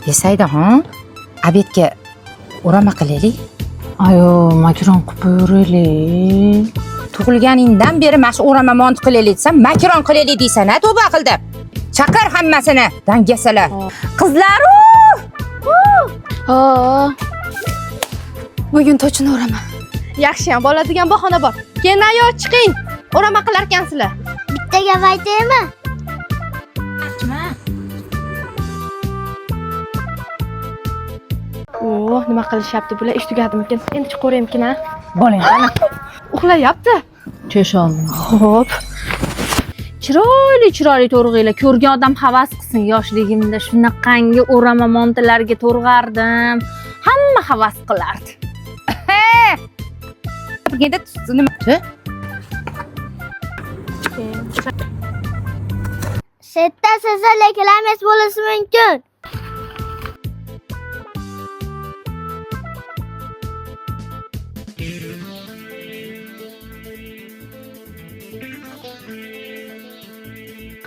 Desaydaxon, obedga o'rama qilaylik. Ayo, makron qilib qo'yaylik. Tug'ilganingdan beri mana shu o'rama mont qilaylik desam, makron qilaylik deysan, ha, tavba qildim. Chaqir hammasini, dangasalar. Qizlar, Ha. Bugun to'chini o'raman. Yaxshiyam bo'ladigan bahona bor. Keyin ayo chiqing. O'rama qilarkansizlar. Bitta gap aytaymi? O, nima qilishyapti bular? Ish tugadimikin? Endi chiqib ko'raymikin, a? Boling, qani. Uxlayapti. Cho'sh oldim. Xo'p. Chiroyli chiroyli to'rg'iylar. Ko'rgan odam havas qilsin. Yoshligimda shunaqangi o'rama montilarga to'rg'ardim. Hamma havas qilardi. Gapirganda nima? Shetda sizni leklames bo'lishi mumkin.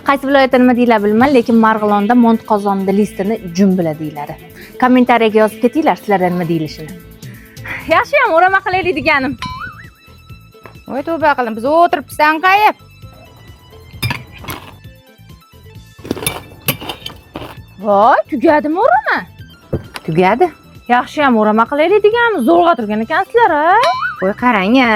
Qaysi viloyatda nima deyiladi bilmayman, lekin Marg'ilonda mont qozonda listini jum biladi deyiladi. Kommentariyaga yozib ketinglar sizlarda nima deyilishini. Yaxshiyam o'rama qilaylik deganim. Voy tavba qildim, biz o'tiribmiz anqayib. Voy, tugadimi o'rama? Tugadi. Yaxshiyam o'rama qilaylik deganim, zo'rg'a turgan ekansizlar, a? Voy qarang, a.